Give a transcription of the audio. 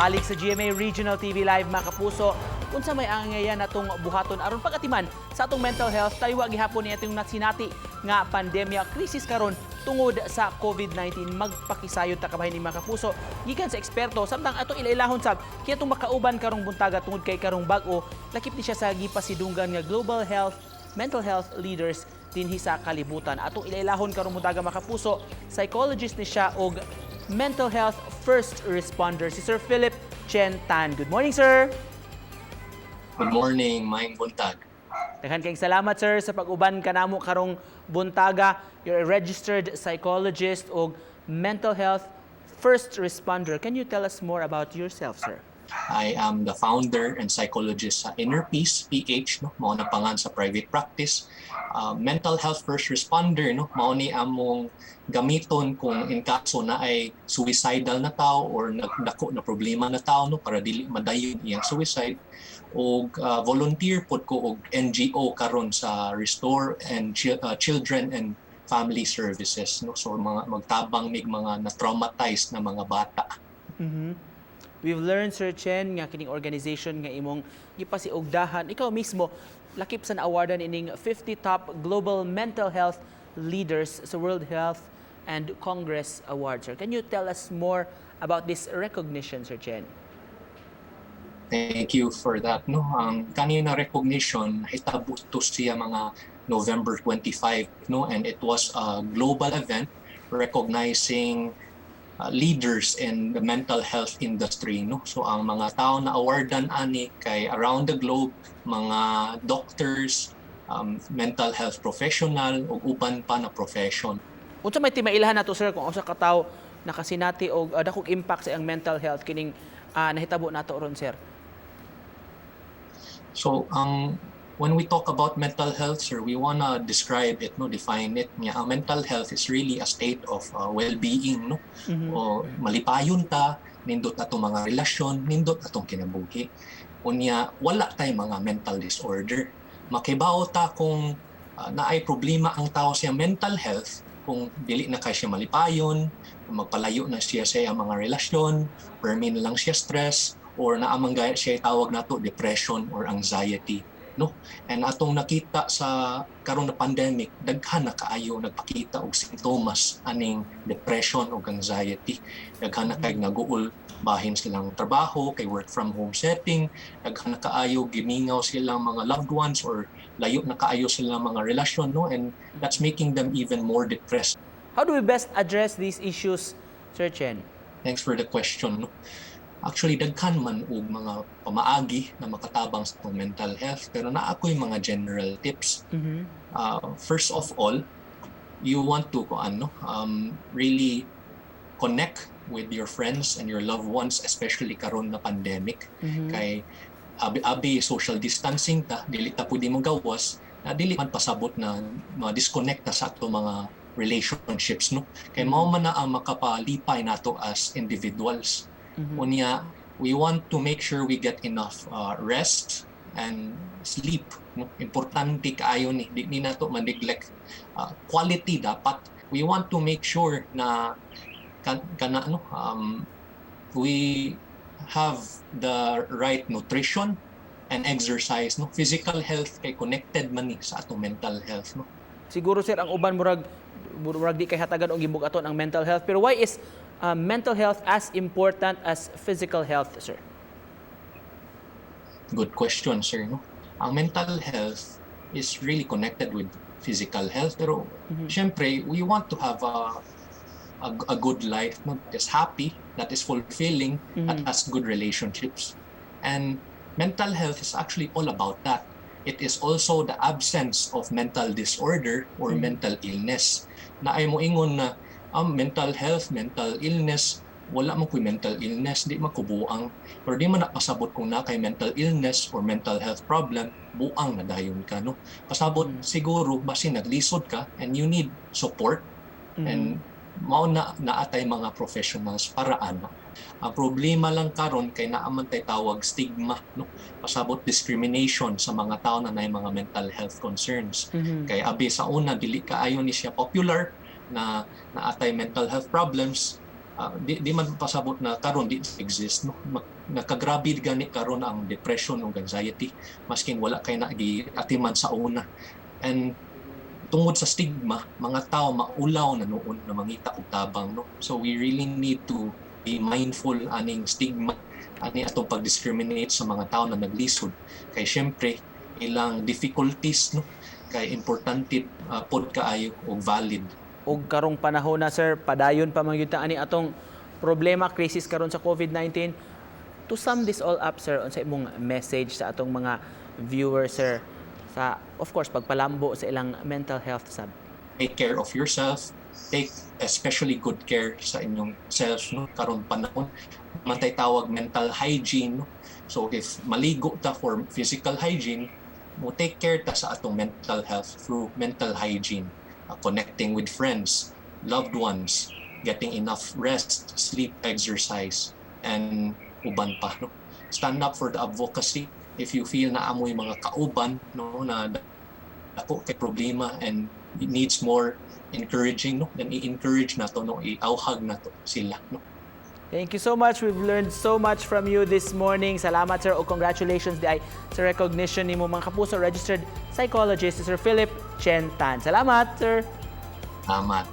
Balik sa GMA Regional TV Live, mga kapuso, unsa may angayan natong buhaton aron pagatiman sa atong mental health taliwa gihapon ni atong nasinati nga pandemya, krisis karon tungod sa COVID-19? Magpakisayod ta kabahin ni, mga kapuso, gikan sa eksperto, samtang atong ilailahon sab kaya atong makauban karong buntaga tungod kay karong bag-o lakip ni siya sa gipasidunggan nga global health mental health leaders dinhi sa kalibutan. Atong ilailahon karong buntaga, mga kapuso, psychologist ni siya og mental health first responder, si Sir Philip Chen Tan. Good morning, sir. Good morning, maayong buntag. Daghan kayong salamat, sir, sa pag-uban kanamo karong buntaga. You're a registered psychologist og mental health first responder. Can you tell us more about yourself, sir? I am the founder and psychologist sa Inner Peace PH, no, mao na pangalan sa private practice. Mental health first responder, no, mao ni among gamiton kung in kaso na ay suicidal na tao or nagdako na problema na tao, no, para dili madayon iyang suicide. Og volunteer pod ko og NGO karon sa Restore and Children and Family Services, no, so mga magtabang mig mga na-traumatized na mga bata. We've learned, Sir Chen, nga kining organization nga imong gipasiugdahan, ikaw mismo, lakip sa na-awardan ining 50 top global mental health leaders sa World Health and Congress Award, sir. Can you tell us more about this recognition, Sir Chen? Thank you for that. No, ang kanina recognition hitabo to siya mga November 25, no, and it was a global event recognizing leaders in the mental health industry, no. So ang mga tao na awardan ani kay around the globe, mga doctors, mental health professional ug uban pa na profession. Unsa may timailhan nato, sir, kung usa ka tawo nakasinati og dakong impact sa iyang mental health kining nahitabo nato ron, sir? So, ang when we talk about mental health, sir, we wanna describe it, no, define it. Nga, ang mental health is really a state of well-being, no? O malipayon ta, nindot atong mga relasyon, nindot atong kinabuhi. Unya, wala tay mga mental disorder. Makibaw ta kung naay problema ang tao sa mental health kung dili na kay siya malipayon, kung magpalayo na siya sa iyang mga relasyon, permi na lang siya stress, or naa man gaya siya tawag nato depression or anxiety, no? And atong nakita sa karon na pandemic, daghan na kaayo nagpakita og simptomas aning depression o anxiety. Daghan na kay naguol bahin silang trabaho kay work from home setting, daghan na kaayo gimingaw silang mga loved ones or layo na kaayo silang mga relasyon, no, and that's making them even more depressed. How do we best address these issues, Sir Chen? Thanks for the question, no? Actually, daghan man og mga pamaagi na makatabang sa atong mental health, pero naa ko'y mga general tips. First of all, you want to ano, really connect with your friends and your loved ones, especially karon na pandemic. Kay abi-abi social distancing ta, dili ta pwede mogawas, na dili man pasabot na ma-disconnect ta sa ato mga relationships, no? Kay mao man na ang makapalipay nato as individuals. Unya, we want to make sure we get enough rest and sleep, no? Importante kaayo ni, di ni nato ma-neglect. Quality dapat. We want to make sure na kana ano, we have the right nutrition and exercise, no? Physical health kay connected man ni sa atong mental health, no? Siguro, sir, ang uban murag di kay hatagan og gibugaton ang mental health, pero why is mental health as important as physical health, sir? Good question, sir, no? Ang mental health is really connected with physical health, pero syempre we want to have a good life, no, that is happy, that is fulfilling, that has good relationships. And mental health is actually all about that. It is also the absence of mental disorder or mental illness. Naay moingon na ang mental health, mental illness, wala man ko'y mental illness, di man ko buang. Pero di man na pasabot kung naa kay mental illness or mental health problem, buang na dayon ka, no? Pasabot siguro basin naglisod ka and you need support and mao na naa tay mga professionals para ana. Ang problema lang karon kay naa man tay tawag stigma, no? Pasabot discrimination sa mga tao na naay mga mental health concerns. Kay abi sa una dili kaayo ni siya popular na naa tay mental health problems. Di man pasabot na karon di exist, no? Nakagrabe gani karon ang depression ug anxiety masking wala kay na giatiman sa una, and tungod sa stigma, mga tao maulaw na nuon na mangita og tabang, no? So we really need to be mindful aning stigma, ani atong pag-discriminate sa mga tao na naglisod, kay syempre ilang difficulties, no, kay importante pod kaayo og valid. Ug karong panahon na, sir, padayon pa man gyud ta ani atong problema, crisis karon sa COVID-19. To sum this all up, sir, unsa imong message sa atong mga viewers, sir, sa of course pagpalambo sa ilang mental health sab? Take care of yourself. Take especially good care sa inyong self, no? Karon panahon man tay tawag mental hygiene, no? So if maligo ta for physical hygiene, mo take care ta sa atong mental health through mental hygiene, connecting with friends, loved ones, getting enough rest, sleep, exercise, and uban pa, no? Stand up for the advocacy if you feel na amoy mga kauban, no, na dako kay problema and it needs more encouraging, no, then i-encourage nato, no, i-awhag nato sila, no? Thank you so much. We've learned so much from you this morning. Salamat, sir. O congratulations diay sa recognition nimo, mga kapuso. Registered psychologist, Sir Philip Chen Tan. Salamat, sir. Salamat.